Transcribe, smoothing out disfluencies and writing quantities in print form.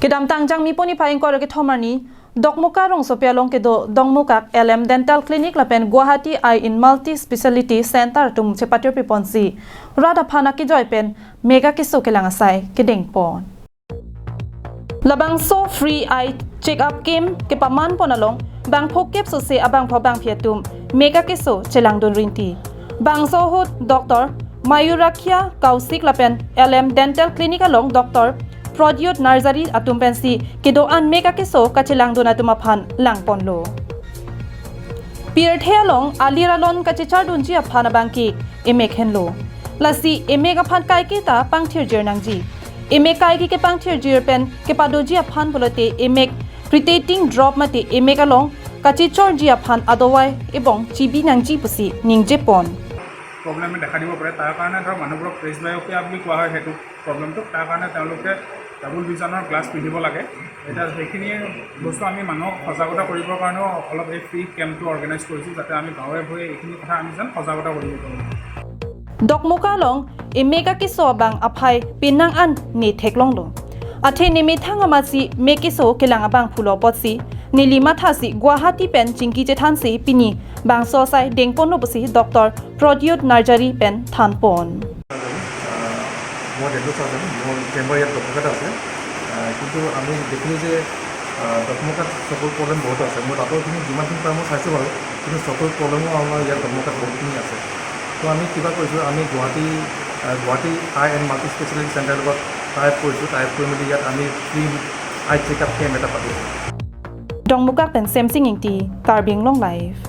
Kedam tangjang mi poni phaing kor ke thomarni Dokmoka rong sopia long ke do Dongmuka LM Dental Clinic lapen Guwahati Eye in Multi Speciality Center tum chepatir piponsi rada phana ki joy pen mega ki so kelang asai ke deng pon labang so free eye check up kem ke paman ponalong bang phok kep so se abang pho bang phiatum mega ki so chelang don rinti bang so hut Doctor Mayurakhia Kausik lapen LM Dental Clinic along Doctor Pradyut Narzary atum pensi kedo an mega ki so kachilang don atum aphan lang ponlo pier thelong aliralon kachichar dun ji aphan abangki emek henlo lasi emek aphan kai ki ta pangthir jer nangji emek kai ki ke pangthir jer pen ke padoji aphan bolote emek irritating drop mate emek along kachichor ji aphan adowai ebong chibi nangji pusi ningje pon. প্ৰব্লেমে দেখা দিব পাৰে। তাৰ কাৰণে ধৰক মানুহবোৰক presbyopia বুলি কোৱা হয় সেইটো প্ৰব্লেমটোক। তাৰ কাৰণে তেওঁলোকে ডাবুল ভিজনৰ গ্লাছ পিন্ধিব লাগে। এতিয়া সেইখিনি বস্তু আমি মানুহক সজাগতা কৰিবৰ কাৰণেও অলপ এই ফ্ৰী কেম্পটো অৰ্গেনাইজ কৰিছোঁ, যাতে আমি গাঁৱে ভূঞে এইখিনি কথা আমি যেন সজাগতা কৰিব পাৰোঁ। Dokmuka long emeka ki so bang aphai pinang an ni theklong lo athe nimi thanga ma si meki so kelang abang phulo pot si nilima tha si Guwahati pen chingki che than si pini bang so sai dengpon lo si Doctor Pradyut Narzary pen than pon. মই dental surgeon, মোৰ chamber ইয়াত ডকমকাত আছে। কিন্তু আমি দেখিলোঁ যে ডকমকাত চকুৰ problem বহুত আছে। মোৰ দাঁতৰখিনি যিমানখিনি পাৰোঁ মই চাইছোঁ বাৰু, কিন্তু চকুৰ প্ৰব্লেমো আমাৰ ইয়াত ডকমকাত বহুতখিনি আছে। তো আমি কিবা কৰিছোঁ, আমি গুৱাহাটী আই এণ্ড মাল্টি স্পেচিয়েলিটি চেণ্টাৰৰ লগত টাই আপ কৰিছোঁ। টাই আপ কৰি মেলি ইয়াত আমি ফ্ৰী আই চেকআপ কেম্প এটা পাতিছোঁ। Dongmuka pen sem singing ti Karbing Long Live.